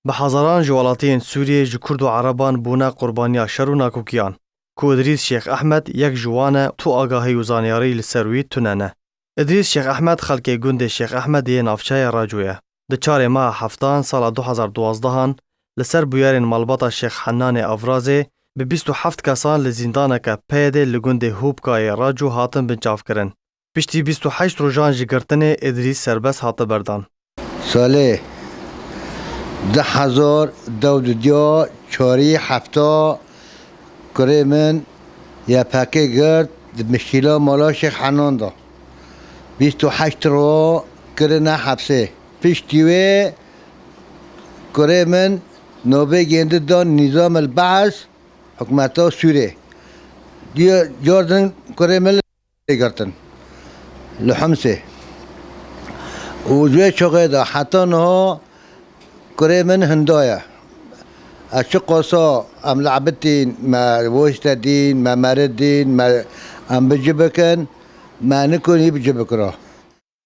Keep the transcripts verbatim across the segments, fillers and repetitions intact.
Bi hezaran ji welatiyên Sûriyê ji Kurd û Ereban bûne qurbaniya şer û nakokiyan, ku Idrîs Şêx Ehmed yek ji wan e, tu agahî û zanyarî li ser wî tune ne. Idrîs Şêx Ehmed xelkê gundê Şêx Ehmed yê navçeya Racû ye. Di çarê meha heftan sala du hezar duwazdehan li ser bûyerên malbata Şêx Hennanê Avrazê bi bîst û heft kesan li zîndaneke P Y D'ê li gundê Hûbka yê Racû hatin binçavkirin. Piştî bîst û heşt rojan ji girtinê Idrîs serbest hate berdan. Salê du hezar dewdidiya çarî hefta kurê min Y P G girt di mişkîla mala Şêx Henan de. Bîst û heşt ro kirine hepsê. Piştî wê kurê min navê gêndi da Nîzam el Be'es hikûmeta Sûrê. Diya car din kurê min li girtin li Himsê. Û ji wê çaxê de heta niha kurê min hinda ye. Ez çi qasa em li ebitîn, me wişte dîn, me meri dîn, me em bi ci bikin, me nikonî bi ci bikira.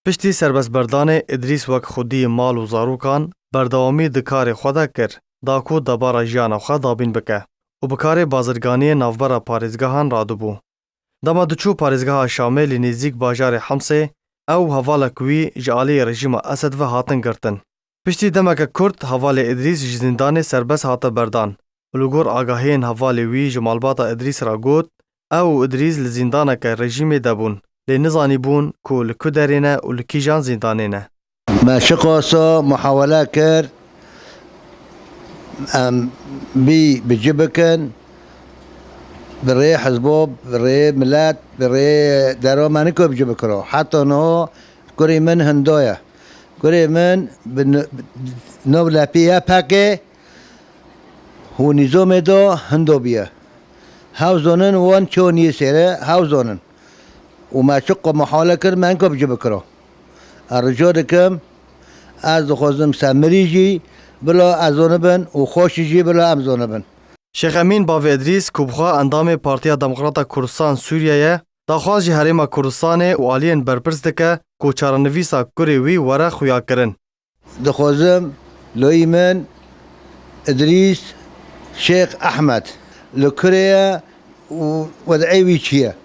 Piştî serbestberdanê Idrîs wek xwedî mal û zarokan berdewamî di karê xwe de kir, da ku debara jiyana xwe dabîn bike û bi karê bazirganiyê navbera parêzgehan radibû. Dema diçû parêzgeha Şamê li nêzîk bajarê Himsê, ew û hevalek wî ji alî rejîma Esed ve hatin girtin. Piştî demeke kurt hevalê Idrîs ji zîndanê serbest hate berdan û li gor agahiyên hevalê wî ji malbata Idrîs re got, ew û Idrîs li zîndaneke rejîmê de bûn, lê nizanîbûn ku li ku derê ne û li kîjan zîndanê ne. Me çiqasa muhawele kir, em bî bi ci bikin, bi rê hizbo, bi rê milet, bi rê dera me niko bi ci bikiro. Heta niha kurê min hinda ye. Kurê min bi n-, bi nav lepê Y P G û nîzamê de hinda bûye. Hew zonin wan ço nî sêre, hew zonin. Û me çiqo muhawele kir, me niko bi ci bikiro. Ez rica dikim, ez dixwazim se mirî jî bila ez zonibin û xweşî jî bila em zonibin. Şêx Emîn bavê Idrîs, ku bi xwe endamê Partiya Demokrata Kurdistan Sûriye ye, daxwaz ji Herêma Kurdistanê û aliyên berpirs dike ku çarenivîsa kurê wî were xuyakirin. Dixwazim loyî min Idrîs Şêx Ehmed li kurê ye û wed'ê wî çi ye?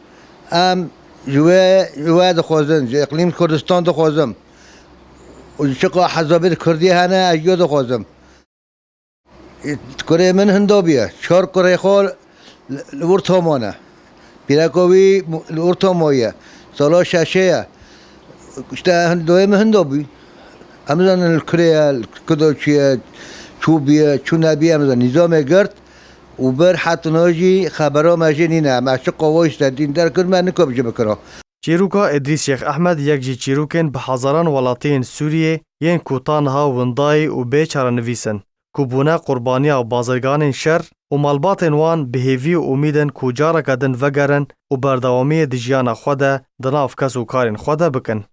Em ji we, ji we dixwazin, ji Îqlîm Kurdistan dixwazim û ji çiqa hezabê di Kurdiyê hene, ez jî dixwazim. Kurê min hinda bûye. Çar kurê xwe li, li wir tamane. Pîreka wî li wir tamaye. Sala şeşê ye. İşte hindoyê min hinda bû. Em zanin li kurê ye, li kudo çi ye, çû bûye, çû nebûye, em zanin. Nîzamê girt û bir heta niha jî xebera me jê nîne. Me çi qawayî ji te dîn derkir, me niko bi ci bikira. Çîroka Idrîs Şêx Ehmed yek ji çîrokên bi hezaran welatiyên Sûriyê yên ku ta niha windayî û bê çarenivîs in, ku bûne qurbaniya bazirganên şer û malbatên wan bi hêvî û umîd in ku careke din vegerin û berdewamiyê di jiyana xwe de di nav kes û karên xwe de bikin.